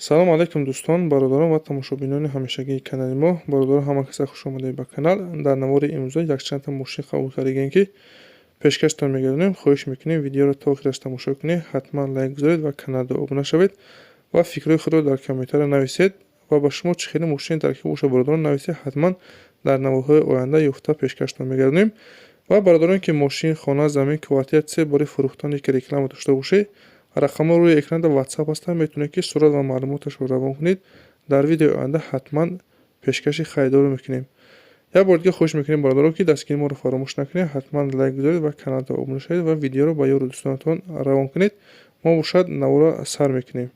Салом алейкум, дӯстон, бародарон ва тамошобинони ҳамешагии канали мо. Бародарон, ҳама каса хуш омадед ба канал. Дар навори имрӯза якчандта мошин қабул кардагем, ки пешкаштон мегардонем. Хоҳиш мекунем, видеоро то охираш тамошо кунед, ҳатман лайк гузоред ва каналда обуна шавед ва фикрҳои худро дар комментария нависед ва ба шумо чӣ хеле мошин дар ки боша, бародарон, нависед, ҳатман дар наворҳои оянда ёфта пешкаштон мегардонем. Ва бародарон, ки мошин, хона, замин, квартира, чизе бораи фурӯхтане ки реклама дошта бошед, рақамҳо рӯи экранда WhatsApp ҳастанд, метавонед ки сурат ва маълумоташро равон кунед. Дар видеои оянда ҳатман пешкаши харидорро мекунем. Як бор дига хоҳиш мекунем, бародарон, ки дастгирии моро фаромӯш накунед, ҳатман лайк гузоред ва каналда обуна шавед ва видеоро ба ёру дӯстонатон равон кунед. Мо бошад наворро сар мекунем.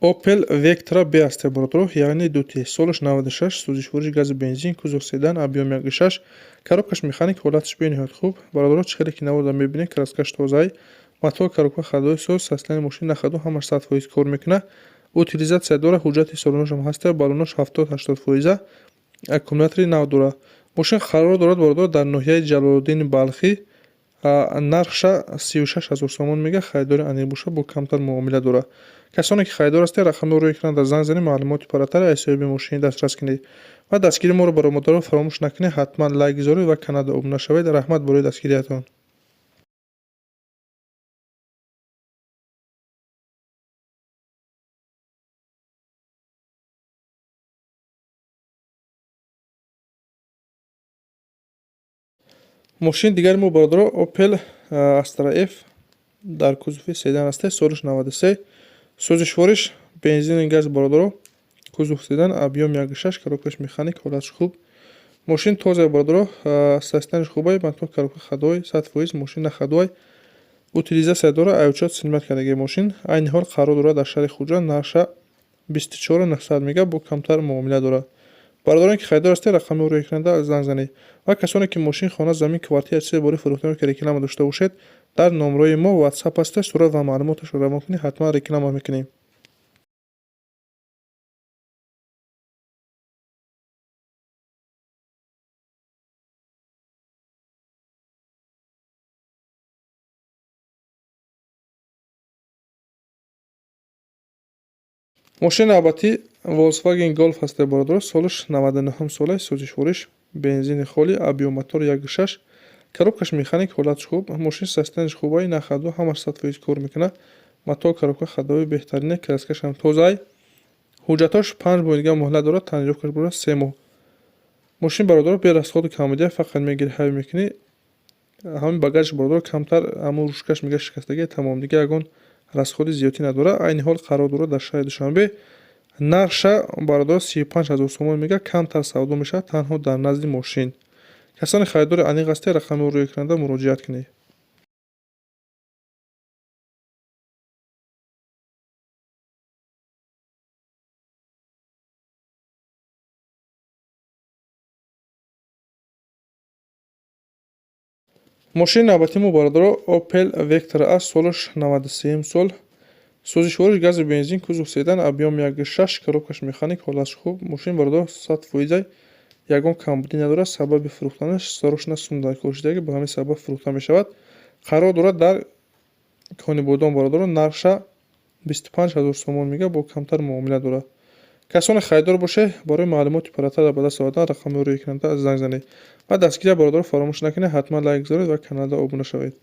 Opel Vectra B аст, бародаро, яъне 2T. Солаш 96, сӯзишвориш гази бензин, кузов седан, объём 1.6, коробкаш механик, ҳолаташ бениҳоят хуб. Бародаро, чӣ хеле ки наворда мебинед, краскаш тозаи, мотор, коробка ходовой соз, состояние мошин на ходу, ҳамаш 100% кор мекунад. Утилизация дора, ҳуҷҷати салонашам ҳаста, баллонаш 70-80 фоиза, аккумулятори нав дора. Мошин қарор дорад, бародаро, дар ноҳияи Ҷалолуддини Балхӣ, нархша 36 ҳазор сомон мега, харидори аниқ боша, бо камтар муомила дорад. Касоне ки харидор ҳастед, рақамҳо рӯи экранда занг занед, маълумоти пурратар аз соҳиби мошини дастрас кунед. Ва дастгирии моро, бародарон, фаромӯш накунед, ҳатман лайк гузоред ва каналда обуна шавед. Раҳмат барои дастгириятон. Мошини дигари мо, бародаро, Opel Astra F дар кузови седан аст, солаш 93, сӯзишвориш бензини газ, бародаро, кузов седан, объём 1.6, коробкаш механик, ҳолаташ хуб. Мошин тоза, бародаро, состояниеш хубай, мотор, коробка ходовой 100%, мошин на ходовой, утилизация дора, ай учёт снимать кардаги мошин. Айни ҳол қарор дорад дар шаҳри Хуҷанд, нархша 24 900 мега, бо камтар муомила дорад. Бародарон, ки харидор ҳастед, рақамҳо рӯи экранда занг занед. Ва касоне ки мошин, хона, замин, квартира, чизе бораи фурӯхтан ки реклама дошта бошед, дар номрои мо WhatsApp ҳаста, сурат ва маълумоташро равон кунед, ҳатман реклама мекунем. Мошини навбатӣ Volkswagen Golf ҳаста, бародаро, солаш 99 сола, сӯзишвориш бензини холӣ, объём мотор 1.6, коробкаш механик, ҳолаташ хуб. Мошин состояниеш хубай, на ходу, ҳамаш 100% кор мекунад. Мотор, коробка ходовой беҳтарине, краскашам тозаай. Ҳуҷҷатҳош 5 моҳи дига муҳлат дорад, тонировкаш бошад 3 моҳ. Мошин, бародаро, бе расходу камбудия, фақат мегири, ҳай мекунӣ. Ҳамин багажаш, бародаро, камтар ҳамун ручкаш мега шикастагӣ, тамом, дига ягон расходи зиёдтӣ надорад. Айни ҳол қарор дорад дар шаҳри Душанбе. Нархша, бародаро, 35 ҳазор сомон мега, камтар савдо мешавад танҳо дар назди мошин. Касоне харидори аниқ ҳастед, рақамҳо рӯи экранда муроҷиат кунед. Мошини навбатии мо, бародаро, Opel Vectra аст, солаш 93 сол, сӯзишвориш гази бензин, кузов седан, объём 1.6, коробкаш механик, ҳолаташ хуб. Мошин, бародаро, 100%, ягон камбудӣ надорад. Сабаби фурӯхтанаш срочно сум дар кор шудагӣ, ба ҳамин сабаб фурӯхта мешавад. Қарор дорад дар Конибодом, бародаро, нархша 25 ҳазор сомон мега, бо камтар муомила дорад. Касоне харидор бошед, барои маълумоти пурратар ба даст овардан рақамҳои рӯи экранда занг занед. Ва дастгирия, бародаро, фаромӯш накунед, ҳатман лайк гузоред ва каналда обуна шавед.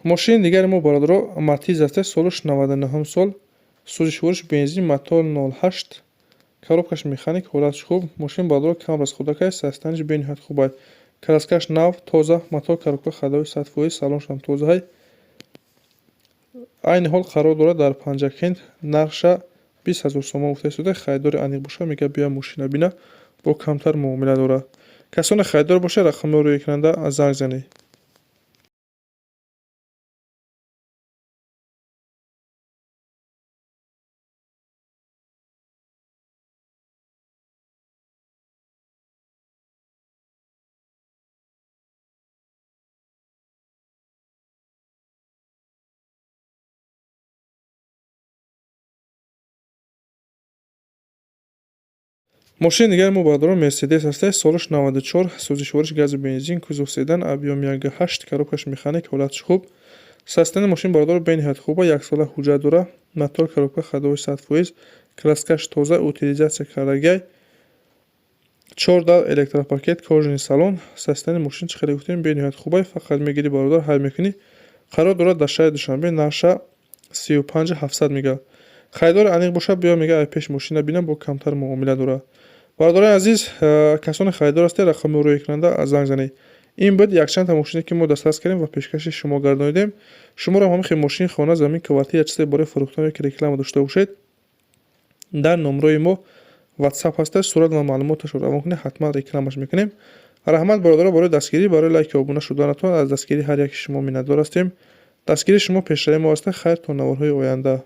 Мошини дигари мо, бародаро, Матиз аст, солаш 99 сол, сӯзишвориш бензин, мотор 0.8, коробкаш механик, ҳолаташ хуб. Мошин, бародаро, кам расходакай, состояниеш бениҳоят хубай. Краскаш нав, тоза, мотор, коробка ходовой 100%, салоншам тозаай. Айни ҳол қарор дорад дар Панҷакент, нархша 20 ҳазор сомон гуфта истода, харидори аниқ боша, мега бия мошина бина, бо камтар муомила дорад. Касоне харидор бошед, рақамҳо рӯи экранда занг занед. Мошини дигари мо, бародарон, Мерседес ҳаста, солаш 94, сӯзишвориш газу бензин, кузов седан, объём 1,8, коробкаш механик, ҳолатш хуб. Состояние мошин, бародаро, бениҳоят хуба, яксола ҳуҷҷат дора, мотор, коробка ходовой 100%, краскаш тоза, утилизация кардагиай, чор дар, электропакет, кожаный салон. Состояние мошин, чӣ хеле гуфтем, бениҳоят хубай, фақат мегирӣ, бародар, ҳай мекунӣ. Қарор дорад дар шаҳри Душанбе, нарша 35 700 мега. Харидори аниқ бошад, биё, мега, ай пеш мошина бинам, бо камтар муомила дорад. Бародарони азиз, касоне харидор ҳастед, рақами рӯи экранда занг занед. Ин буд якчандта мошине, ки мо дастрас кардем ва пешкаши шумо гардонидем. Шуморо ҳамин хел мошин, хона, замин, квартира, чизе барои фурӯхтан ё ки реклама дошта бошед, дар номрои мо WhatsApp ҳаста, сурат ва маълумоташро равон кунед, ҳатман рекламаш мекунем. Раҳмат, бародаро, барои дастгирӣ, барои лайки, обуна шуданатон. Аз дастгирии ҳар яки шумо миннатдор ҳастем. Дастгирии шумо пешравии мо аста. Хайр, то наворҳои оянда.